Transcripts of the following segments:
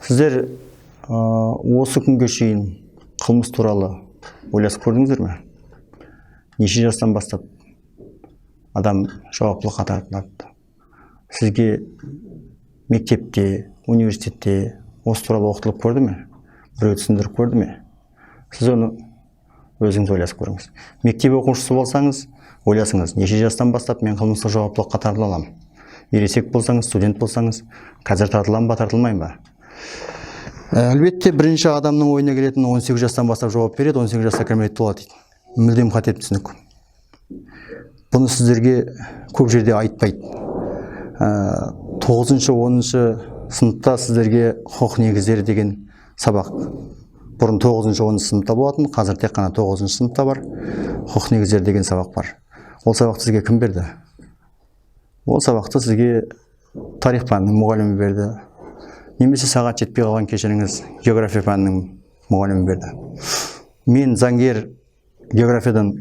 Сіздер осы күнге шейін қылмыс туралы ойласып көрдіңіздер ме? Неше жастан бастап адам жауаптылыққа тартылады? Сізге мектепте, университетте осы туралы оқытылып көрді ме? Біреу түсіндіріп көрді ме? Сіз оны өзіңіз ойласып көріңіз. Мектеп оқушысы болсаңыз, ойласыңыз, неше жастан бастап мен қылмыстық жауаптылыққа тартыла аламын? Ересек болсаңыз, студент болсаңыз, қазір тартыламын ба, тартылмаймын ба? Әлбетте, бірінші адамның ойына келетін 18 жастан бастап жауап береді, 18 жаста кәмелетке толады дейді. Мүлдем қате түсінік. Бұны сіздерге көп жерде айтпайды. 9-шы, 10-шы сыныпта сіздерге құқық негіздері деген сабақ. Бұрын 9-шы, 10-шы сыныпта болатын, қазір тек қана 9-шы сыныпта бар. Құқық негіздері деген сабақ бар. Ол сабақты сізге кім берді? Ол сабақты сізге тарих пәнінің мұғалімі берді. Немесе сағат жетпей қалған, кешіріңіз, география пәнінің мұғалімі берді. Мен заңгер географиядан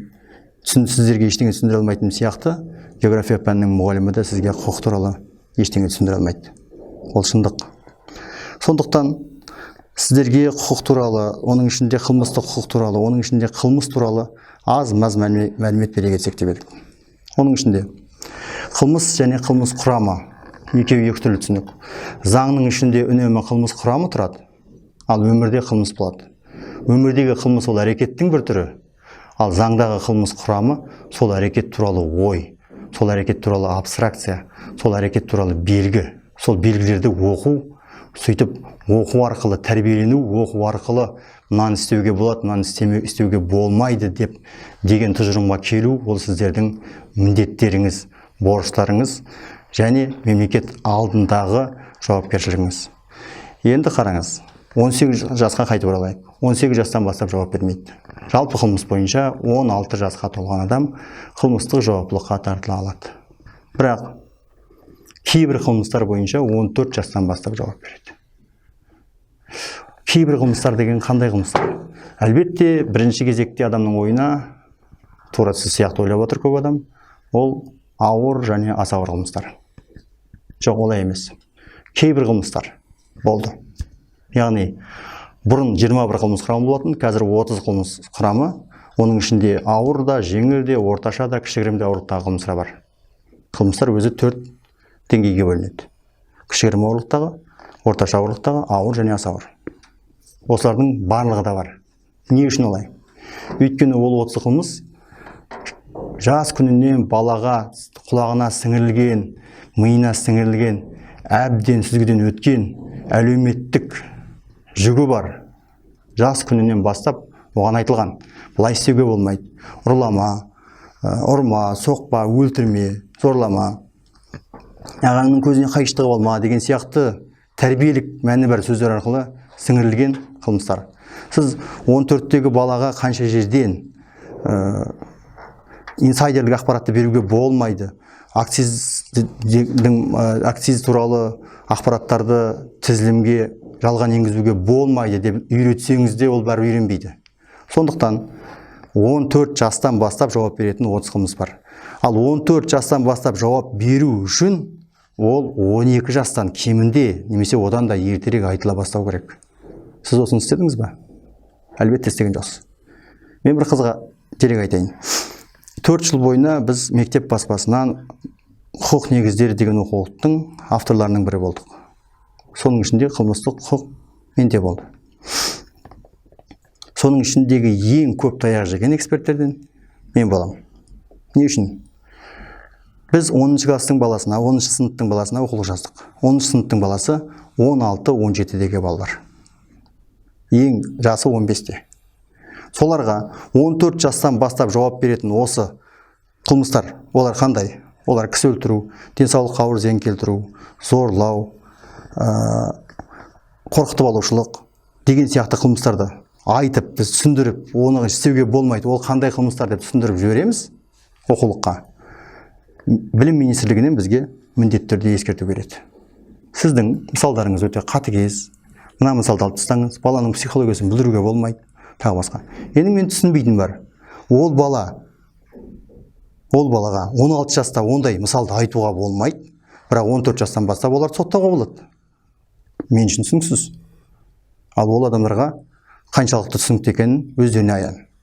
сіздерге ештеңе түсіндіре алмайтыным сияқты, география пәнінің мұғалімі де сізге құқық туралы ештеңе түсіндіре алмайды. Ол шындық. Сондықтан сіздерге құқық туралы, оның ішінде қылмыстық құқық туралы, оның ішінде қылмыс туралы аз-маз мәлімет бере кетсек деп едік. Оның ішінде қылмыс және қылмыс құрамы екеуі екі түрлі түсінік. Заңның ішінде үнемі қылмыс құрамы тұрады, ал өмірде қылмыс болады. Өмірдегі қылмыс ол әрекеттің бір түрі, ал заңдағы қылмыс құрамы сол әрекет туралы ой, сол әрекет туралы абстракция, сол әрекет туралы белгі. Сол белгілерді оқу, сөйтіп оқу арқылы тәрбиелену, оқу арқылы мынаны істеуге болады, мынаны істеуге болмайды деп деген тұжырымға келу, ол сіздердің міндеттеріңіз, борыштарыңыз және мемлекет алдындағы жауапкершілігіңіз. Енді қараңыз, 18 жасқа қайтып оралайық. 18 жастан бастап жауап бермейді. Жалпы қылмыс бойынша 16 жасқа толған адам қылмыстық жауаптылыққа тартыла алады. Бірақ кейбір қылмыстар бойынша 14 жастан бастап жауап береді. Кейбір қылмыстар деген қандай қылмыстар? Әлбетте, бірінші кезекте адамның ойына, тура сіз сияқты ойлап отыр көп адам, ол ауыр және аса ауыр қылмыстар. Жоқ, олай емес. Кейбір қылмыстар болды. Яғни бұрын 21 қылмыс құрамы болатын, қазір 30 қылмыс құрамы, оның ішінде ауыр да, жеңіл де, орташа да, кішігірім де ауырлықтағы қылмыстар бар. Қылмыстар өзі төрт деңгейге бөлінеді. Кішігірім ауырлықтағы, орташа ауырлықтағы, ауыр және аса ауыр. Осылардың барлығы да бар. Не үшін олай? Өйткені ол 30 қылмыс жас күнінен балаға құлағына сіңірілген, миына сіңірілген, әбден сүзгіден өткен әлеуметтік жүгі бар. Жас күнінен бастап оған айтылған: былай істеуге болмайды, ұрлама, ұрма, соқпа, өлтірме, зорлама, ағаңның көзіне қайшы тығып алма деген сияқты тәрбиелік мәні бар сөздер арқылы сіңірілген қылмыстар. Сіз 14-тегі балаға қанша жерден инсайдерлік ақпаратты беруге болмайды, акциз туралы ақпараттарды тізілімге жалған енгізуге болмайды деп үйретсеңіз де, ол бәрі үйренбейді. Сондықтан 14 жастан бастап жауап беретін 30 қылмыс бар. Ал 14 жастан бастап жауап беру үшін ол 12 жастан кемінде немесе одан да ертерек айтыла бастау керек. Сіз осыны істедіңіз ба? Әлбетте, істеген жоқсыз. Мен бір қызға дерек айтайын. 4 жыл бойына біз мектеп баспасынан «Құқық негіздері» деген оқулықтың авторларының бірі болдық. Соның ішінде қылмыстық құқық менде болды. Соның ішіндегі ең көп таяқ жеген эксперттерден мен боламын. Не үшін? Біз 10 класстың баласына, 10 сыныптың баласына оқулық жаздық. 10 сыныптың баласы 16-17-дегі балалар, ең жасы 15-те. Соларға 14 жастан бастап жауап беретін осы қылмыстар, олар қандай? Олар кісі өлтіру, денсаулыққа ауыр зиян келтіру, зорлау, қорқытып алушылық деген сияқты қылмыстарды айтып, біз түсіндіріп, оны істеуге болмайды, ол қандай қылмыстар деп түсіндіріп жібереміз оқулыққа. Білім министрлігінен бізге міндетті түрде ескерту береді: сіздің мысалдарыңыз өте қатыгез, мына мысалды алып тастаңыз, баланың психологиясын бүлдіруге болмайды, тағы басқа. Енді мен түсінбейтінім бар: ол балаға 16 жаста ондай мысалды айтуға болмайды, бірақ 14 жастан бастап оларды соттауға болады. Мен үшін түсініксіз. Ал ол адамдарға қаншалықты түсінікті екенін өздеріне аян.